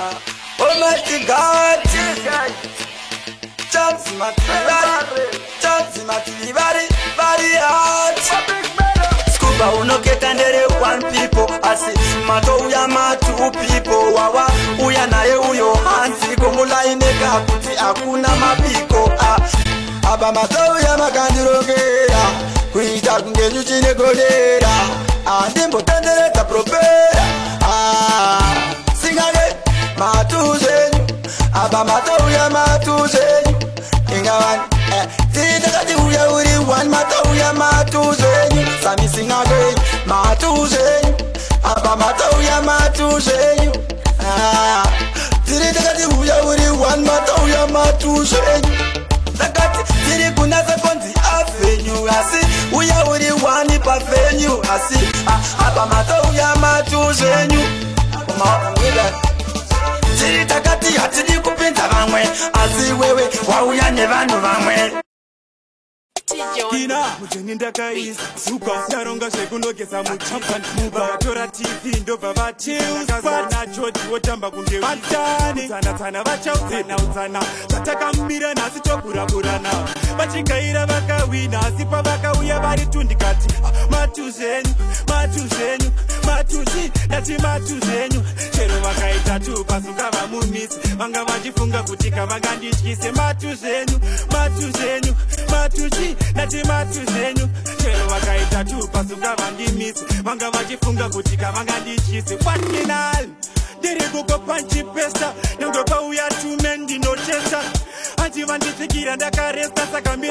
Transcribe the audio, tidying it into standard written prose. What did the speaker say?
Almighty God, Chance matibari, chance matibari, bari hard. Scuba unoketa ndere one people, asi matouya ma two people. Wawa uya naye uyo hanzi komulaineka kuti hakuna mabiko. Ah. Apa matouya makandirongera kuita kunge nyuchi negodera, andimbotenderedza propera. Ah, singane matuzenyu, apa matouya matuzenyu ingawani tiri takati uya uri one, matouya matuzenyu samisingagei matuzenyu, apa matouya matuzenyu. Ah, tiri takati uya uri one, matouya matuzenyu. Takati tiri kuna Sekonzi Avenue, asi uya uri one pavenue, asi apa matouya matuzenyu. Tiri takati hatidi kupinza vamwe, asi wewe wauya nevanhu vamwe. Kina mujeni ndakaisa suka, ndaronga zvekunogeza muchampani, mubatora TV, ndobva vatiusana choti wotamba kunge vatani tsana vachaudzana udzana zvatakamira nhasi toguraburana vachigaira vakawina, asi pavakauya vari tundikati matu zvenyu, matu zvenyu, matuzi, ndati matu zvenyu. Chero vakaita tupasuka vamumisi vanga vachifunga kuti kavangandityise. Matu zvenyu, matu zvenyu, matuchi, ndati matu zvenyu. Chero vakaita tupasuka vandimisi vanga vachifunga kuti kavangandityise. Kwatinal ndiri kukopanchipesa nyange pauya tume ndinochesa, hanzi vanditsikira ndakaresta saka mira.